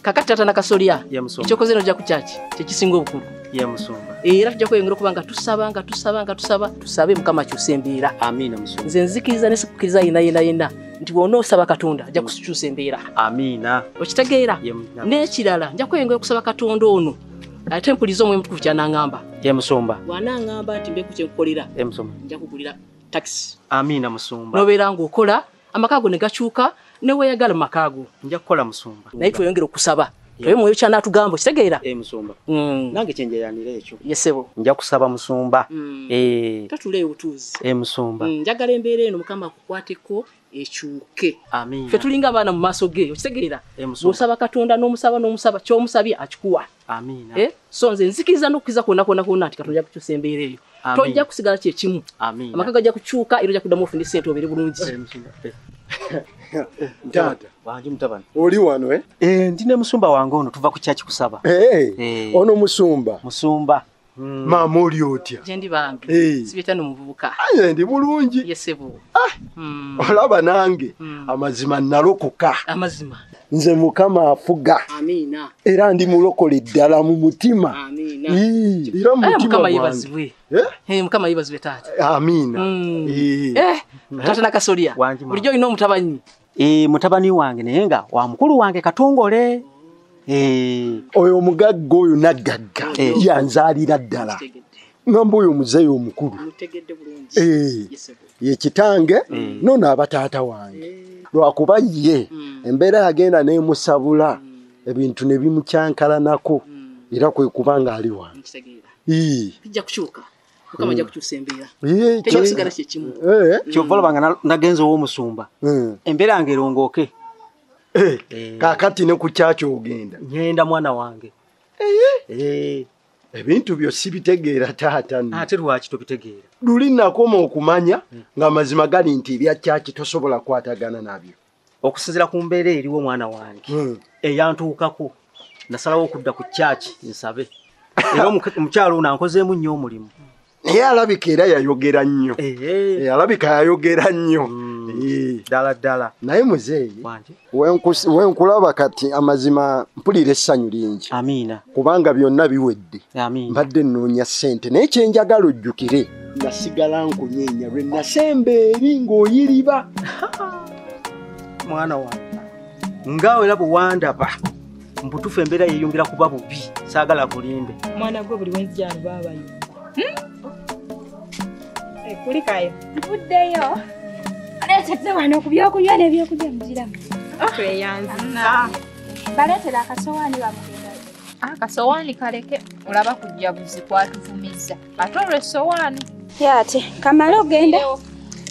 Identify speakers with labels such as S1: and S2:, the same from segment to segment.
S1: Kakati tata nakasolya ekyokoze nojja ku kyaki kyekisinga obukulu.
S2: Ye musumba.
S1: Era tujja kweyongera okuba nga tusaba nga tusaba nga tusaba tusabe Mukama akyuse embeera.
S2: Amiina musumba.
S1: Nze nzikiriza ne sikukkiriza yenna yenna yenna nti bw'onoosaba Katonda ajja kukyusa embeera.
S2: Amiina.
S1: Okitegeera? N'ekirala nja kweyongera okusaba Katonda ono ate mpulize Omwoyo Omutukuvu ky'anaŋŋamba.
S2: Ye musumba.
S1: Bw'anaŋŋamba nti mbeeko kye nkukolera.
S2: Ye musumba.
S1: Nja kugulira takisi.
S2: Amiina musumba.
S1: N'obeera ng'okola amaka go ne gakyuka ne weeyagala mu maka go.
S2: Nja kukola musumba.
S1: Naye tweyongere okusaba. Tulabe Mwoyo ky'anaatugamba, okitegeera?
S2: Musumba. Nange kye njeyanira ekyo.
S1: Ye ssebo.
S2: Nja kusaba musumba.
S1: Totuleewo butuuzi.
S2: Musumba.
S1: Njagala embeera eno Mukama akukwateko ekyuke.
S2: Amiina.
S1: Ffe tulinga abaana mu maaso ge, okitegeera? Bw'osaba Katonda n'omusaba n'omusaba ky'omusabye akikuwa.
S2: Amiina.
S1: So nze nzikiriza n'okukkiriza kwonna kwonna kwonna nti Katonda ajja kukyusa embeera eyo. Tojja kusigala kye kimu. Amaka gajja kukyuka era ojja kuddamu ofune ssente obeere bulungi.
S3: Taata.
S2: Wangi mutabani.
S3: Oli wano eh?
S2: Ndi ne musumba wange ono tuva ku kyaki kusaba.
S3: Ono musumba.
S2: Musumba.
S3: Maama oli otya?
S1: Gye ndi bambi. Sibyeta n'omuvubuka.
S3: Aye ndi bulungi.
S1: Ye ssebo.
S3: Olaba nange amazima nalokoka.
S1: Amazima.
S3: Nze Mukama afuga.
S1: Amiina.
S3: Era ndi mulokole ddala mu mutima.
S1: Amiina.
S3: Era mu mutima.
S1: Mukama yeebazibwe. Mukama yeebazibwe taata.
S3: Amiina.
S1: Taata nakasolya. Bulijjo olina omutabanyi.
S2: Mutabani wange naye nga wa mukulu wange Katongole.
S3: Oyo omugagga oyo naggagga yanzaalira ddala. Ngamba oyo muzeeyi omukulu. Ye kitange nono aba taata wange. Lwakuba ye embeera yagenda n'emusabula ebintu ne bimukyankalanako era kwe kuba ng'ali wange.
S1: Bijja kukyuka. Mukama ajja kukyusa embeera. Tejja kusigala kye kimu.
S2: Kyova olaba nga nagenze ow'omusumba. Embeera yange erongooke.
S3: Kaakati ne ku kyaki ogenda?
S2: Ngenda mwana wange.
S3: Ebintu byo sibitegeera taata nno.
S2: Ate lwaki tobitegeera?
S3: Luli nakoma okumanya ng'amazima gali nti ebya kyaki tosobola kukwatagana nabyo.
S2: Okusinziira ku mbeera eriwo mwana wange eyantuukako nasalawo okudda ku kyaki nsabe. Era omukyalo ono ankozeemu nnyo omulimu.
S3: Naye alabika era yayogera nnyo. Alabika yayogera nnyo.
S2: Ddala ddala.
S3: Naye muzeeyi wenkulaba kati amazima mpulira essanyu lingi.
S2: Amiina.
S3: Kubanga byonna biwedde.
S2: Amiina.
S3: Mbadde nnoonya ssente naye kye njagala ojjukire. Nasigala nkunyeenya lwe nasemba eri ng'oyiriba.
S2: Mwana wange nga era bwe wandaba mbutuufu embeera yeeyongera kuba bubi, saagala kulimbe.
S4: Mwana gwe buli wenzija baabayo. Kulikayo.
S5: Nvuddeyo. Aleetedde wano ku byokunywa n'ebyokulya mugiramu.
S4: Tweyanziza.
S5: Baleetera akasowaani bamugenda.
S6: Akasowaani kaleke olaba kujja buzi kwatuvumizza. Ate olwo essowaani.
S5: Ate kamale ogende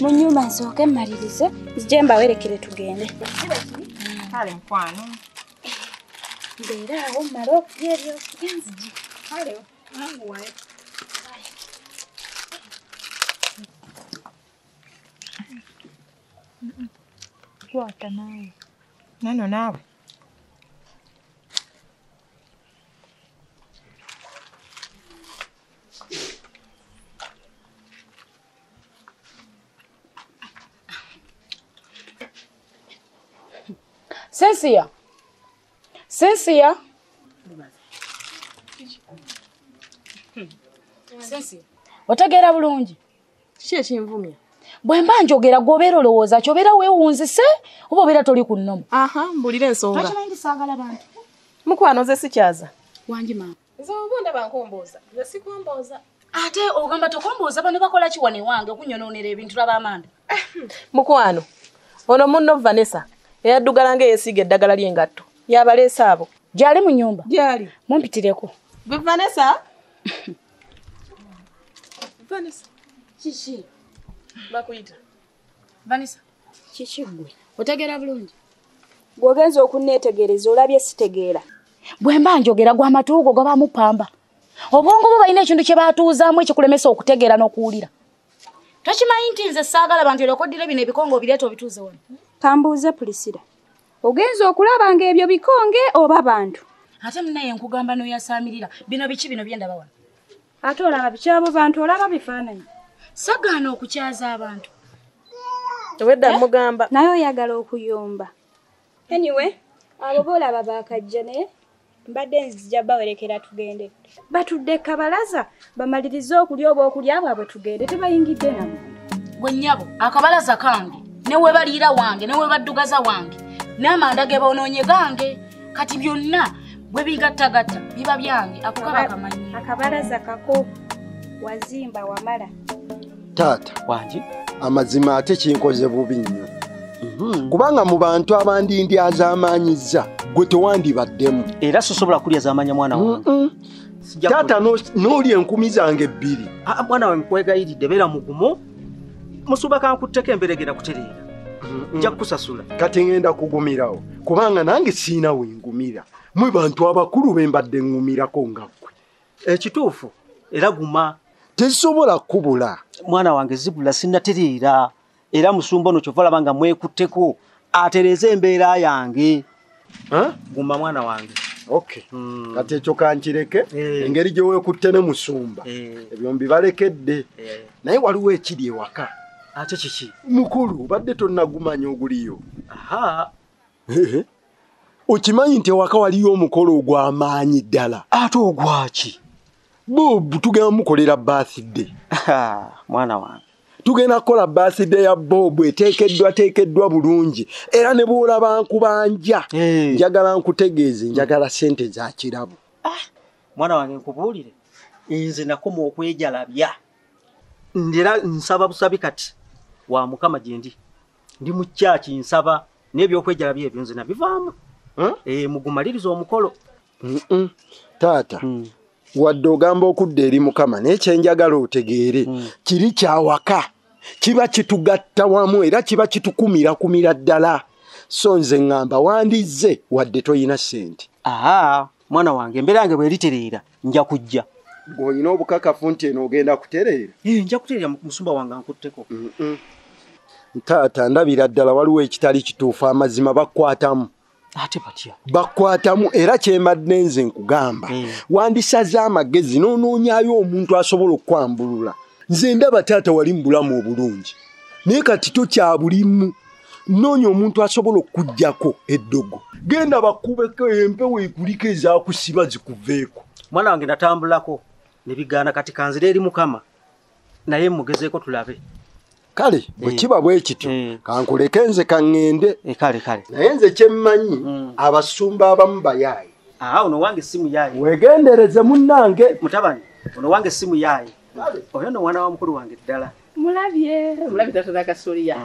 S5: mu nnyumba nsooke mmalirize nzije mbawerekere tugende.
S4: Kale mukwano.
S5: Mbeera awo mmale okulya ebyokulya nzije.
S4: Kale anguwayo. Kwata naawe. Nano naawe.
S7: Cynthia. Cynthia. Cynthia. Otegeera bulungi.
S4: Kiki ekinvumya?
S7: Bwe mba njogera gw'obeera olowooza ki obeera weewunzise oba obeera toli ku nnomo?
S4: Aha, mbulira ensonga.
S7: Lwaki ndi saagala bantu?
S4: Mukwano nze sikyaza.
S7: Wangi maama.
S4: Nze oba ondaba nkombooza. Nze sikombooza.
S7: Ate ogamba tokombooza bano bakola ki wano ewange okunyonoonera ebintu laba amanda?
S4: Mukwano, ono munno Vanessa eyaddugala ng'eyeesiiga eddagala ly'engatto. Y'abaleese abo.
S7: Gy'ali mu nnyumba?
S4: Gy'ali.
S7: Mumpitireko.
S4: Gwe Vanessa? Vanessa.
S7: Kiki?
S4: Bakuyita.
S7: Vanessa.
S5: Kiki ggwe?
S7: Otegeera bulungi?
S5: Gw'ogenza okunneetegereza olabye sitegeera.
S7: Bwe mba njogera gw'amatu go gabaamu ppamba. Obwongo bwo balina ekintu kye baatuuzaamu ekikulemesa okutegeera n'okuwulira. Tokimanyi nti nze saagala bantu era okoddira bino ebikonge obireeta obituuze wano.
S5: Kambuuze Pulisira. Ogenza okulaba ng'ebyo bikonge oba bantu?
S7: Ate munnaye nkugamba n'oyasaamirira. Bino biki bino bye ndaba wano?
S5: Ate olaba biki abo bantu olaba bifaananyi?
S7: Sagaana okukyaza abantu.
S4: Obwedda mugamba.
S5: Naye oyagala okuyomba. Anyway, Abo boolaba baakajja naye mbadde nzija bawerekera tugende. Batudde kabalaza bamalirize okulya oba okulya bwabwe tugende tebayingidde na munda.
S7: Gwe nnyabo akabalaza kange ne we baliira wange ne we baddugaza wange n'amanda ge boonoonye gange kati byonna bwe bigattagatta biba byange ako kaba kamanyi.
S5: Akabalaza kako wazimba wamala.
S3: Taata
S2: wangi
S3: amazima ate kinkoze bubi nnyo. Kubanga mu bantu abandi ndi azamanyiza gwe tewandibaddemu.
S2: Era sosobola kulya zamanya mwana wange.
S3: Taata n'oli enkumi zange bbiri.
S2: Mwana wange nkwegayiridde beera mugumu. Musuba kankutteko embeera egenda kutereera. Nja kukusasula.
S3: Kati ngenda kugumirawo kubanga nange siina we ngumira. Mwe bantu abakulu be mbadde ŋŋumirako nga ggwe.
S2: Ekituufu era guma.
S3: Tezisobola kubula.
S2: Mwana wange zibula sinnatereera. Era musumba ono kyova olaba nga mwekutteko atereeze embeera yange. Guma mwana wange.
S3: Okay. Kati ekyo kankireke engeri gye weekutte ne musumba ebyo mbibalekedde. Naye waliwo ekiri ewaka.
S2: Ate kiki?
S3: Mukulu badde tonnagumanya oguliyo. Okimanyi nti ewaka waliyo omukolo ogw'amaanyi ddala.
S2: Ate ogwaki?
S3: Bob tugenda mukolera birthday.
S2: Mwana wange.
S3: Tugenda kukola birthday ya Bob eteekeddwa bulungi era ne bw'olaba nkubanja njagala nkutegeeze njagala ssente za kirabo.
S2: Mwana wange nkubuulire nze nakoma okwejalabya ndera nsaba busabi kati wa Mukama gye ndi ndi mu kyaki nsaba n'ebyokwejalabya ebyo nze nabivaamu. Mugumalirize omukolo.
S3: Taata wadde ogamba okudda eri Mukama naye kyenjagala otegeere kiri kyawaka kiba kitugatta wamu era kiba kitukumirakumira ddala. So nze ŋŋamba wandizze wadde toyina ssente.
S2: Mwana wange embeera yange bw'eritereera nja kujja.
S3: Ng'olina obukakafu nti eno ogenda kutereera?
S2: Nja kutereera musumba wange ankutteko.
S3: Taata ndabira ddala waliwo ekitali kituufu amazima bakwatamu.
S2: Ate batya?
S3: Bakwatamu era kyembadde nze nkugamba wandisaze amagezi n'onoonyaayo omuntu asobola okwambulula. Nze ndaba taata wali mu bulamu obulungi naye kati tokyabulimu. Noonya omuntu asobola okuggyako eddogo. Genda bakubeko empewo ekuliko ezaakusiba zikuveeko.
S2: Mwana wange natambulako ne bigaana kati kanzire eri Mukama naye mugezeeko tulabe.
S3: Kale bwe kiba bwe kityo kankuleke nze kaŋŋende.
S2: Kale kale.
S3: Naye nze kye mmanyi abasumba abamu bayaaye.
S2: Ono wange si muyaaye.
S3: Weegendereze munnange.
S2: Mutabani ono wange si muyaaye. Oyo nno mwana wa mukulu wange ddala.
S5: Mulabye.
S1: Mulabye taata Nakasolya.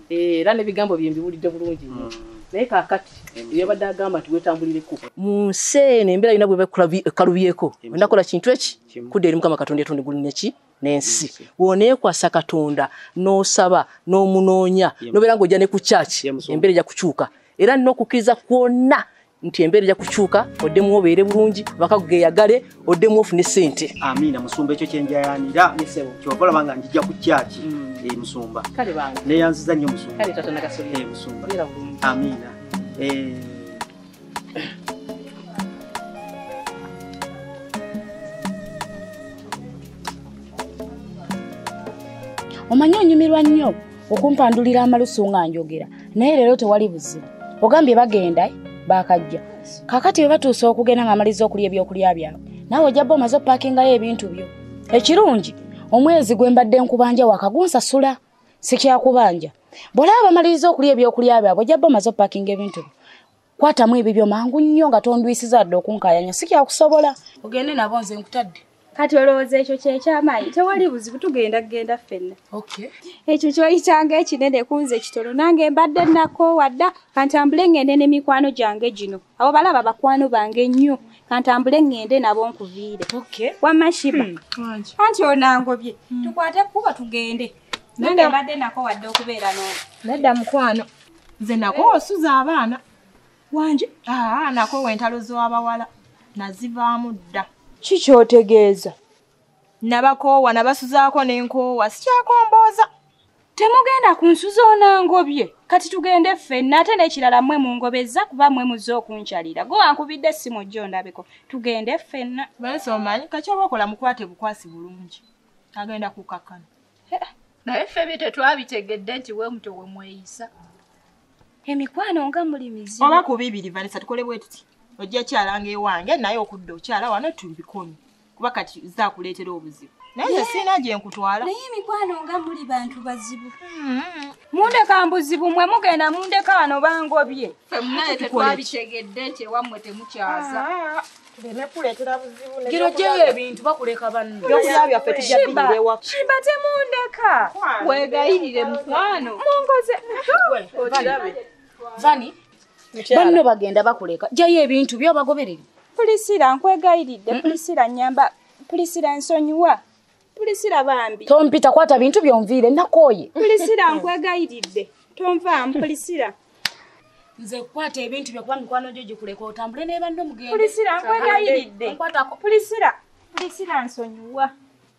S1: Era n'ebigambo bye mbiwulidde bulungi nnyo. Naye kaakati yabadde agamba nti weetambulireko. Mu nsi eno embeera yonna bw'eba ekalubyeko olina kukola kintu eki kudda eri Mukama Katonda eyatonda eggulu neki n'ensi. Bw'oneekwasa Katonda n'osaba n'omunoonya n'obeera ng'ojja ne ku kyaki embeera ejja kukyuka. Era nina okukkiriza kwonna nti embeera ejja kukyuka oddemu obeere bulungi amaka go geeyagale oddemu ofune ssente.
S2: Amiina musumba ekyo kye njayaanira. Kyova olaba nga njija ku kyaki musumba.
S1: Kale bange.
S2: Neeyanziza nnyo musumba.
S1: Kale taata Nakasolya.
S2: Musumba.
S1: Beera bulungi.
S2: Amiina.
S7: Omanyi onyumirwa nnyo okumpandulira amalusu nga njogera naye leero tewali buzibu. Ogambye bagenda bakajja. Kaakati bwe batuuse okugenda ng'amaliza okulya ebyokulya byabwe naawe ojja bba omaze opaakingayo ebintu byo. Ekirungi omwezi gwe mbadde nkubanja wakagunsasula sikyakubanja. Bw'olaba bamaliriza okulya ebyokulya byabwe ojja bba omaze opaakinga ebintu byo. Kwatamu ebibyo mangu nnyo nga tondwisiza dda okunkaayanya sikyakusobola. Ogende nabo nze nkutadde.
S5: Kati olowooza ekyo kyekyamaanyi tewali buzibu tugenda kugenda ffenna. Ekyo kyoyitanga ekinene ku nze kitono nange mbadde nakoowa dda kantambule ŋŋende n'emikwano gyange gino. Abo balaba bakwano bange nnyo kantambule ŋŋende nabo nkuviire. Wamma Shiba anti onangobye tukwate kkubo tugende. Nange mbadde nakoowa dda okubeera n'ono.
S4: Nedda mukwano nze nakoowa osuza abaana.
S5: Wangi?
S4: Nakoowa entalo z'abawala nazivaamu dda.
S5: Kikyotegeeza?
S4: Nabakoowa nabasuzaako n'enkoowa sikyakombooza.
S5: Temugenda ku nsuza onangobye kati tugende ffenna ate n'ekirala mmwe mungobezza kuba mmwe muzze okunkyalira. Gwe wankubidde essimu ojje ondabeko tugende ffenna.
S4: Vanessa omanyi kaki oba okola mukwate bukwasi bulungi agenda kukakkana.
S6: Naye ffe bye tetwabitegedde nti we mutyo we mweyisa.
S5: Emikwano nga muli mizibu.
S4: Oba ku bibiri Vanessa tukole bwe tuti. Ojja kyalanga ewange naye okudda okyala wano tubikomye. Kuba kati zakuleetera obuzibu. Naye sina gye nkutwala.
S5: Naye emikwano nga muli bantu bazibu. Mundeka mbuzibu mwe mugenda mundeka wano bangobye.
S6: Ffe munaye tetwabitegedde nti ewammwe temukyaza.
S4: Tuleme kuleetera buzibu.
S7: Giro gyeyo ebintu bakuleka banno.
S4: Ebyokulya byaffe tujja biyira ewaka.
S5: Shiba temundeka.
S6: Weegayirire mukwano.
S5: Mungoze.
S4: Okirabe.
S7: Vani, banno bagenda bakuleka. Gyayo ebintu byo bagoberere.
S5: Pulisira nkwegayiridde. Pulisira nnyamba. Pulisira nsonyiwa. Pulisira bambi.
S7: Tompita kwata bintu byonviire nakooye.
S5: Pulisira nkwegayiridde. Tonvaamu Pulisira.
S7: Nze kwata ebintu byo kuba mikwano gyo gikuleka otambule ne banno mugende.
S5: Pulisira nkwegayiridde.
S7: Nkwatako.
S5: Pulisira. Pulisira nsonyiwa.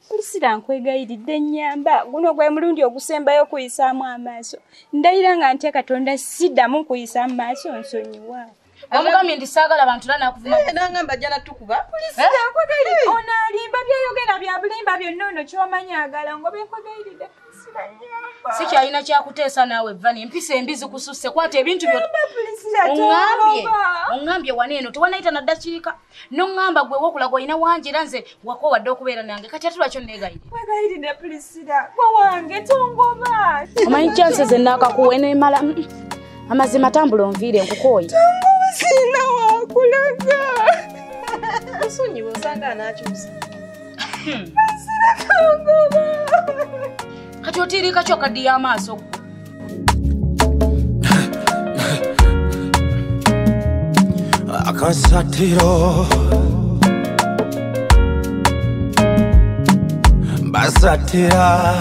S5: Pulisira nkwegayiridde nnyamba. Guno gwe mulundi ogusembayo okuyisaamu amaaso. Ndayira nga ntya Katonda siddamu nkuyisaamu maaso nsonyiwa.
S7: Wamugambye nti saagala bantu era nakuvuma.
S4: Nangamba ajja natukuba.
S5: Pulisira nkwegayiridde. Ono alimba byayogera bya bulimba byonna ono ky'omanyi agala ngobe nkwegayiridde. Pulisira nnyamba.
S7: Sikyalina kyakuteesa naawe Vani, empisa embi zikususse kwata ebintu byo.
S5: Oŋŋambye,
S7: oŋŋambye wano eno tewanayita na ddakiika. N'oŋŋamba gwe wokulaga olina wangi era nze wakoowadde okubeera nange kati ate lwaki onneegayiridde?
S5: Nkwegayiridde Pulisira, gwe wange tongoba.
S7: Omanyi chances ze naakakuwa eneemala. Amazima tambula onviire nkukooye.
S5: Tongoba sirina waakulaga.
S4: Nsonyiwe osanga anaakyusa.
S5: Pulisira tongoba.
S7: Kati otiirika ki okaddiya amaaso?
S8: Akasatiro basatira.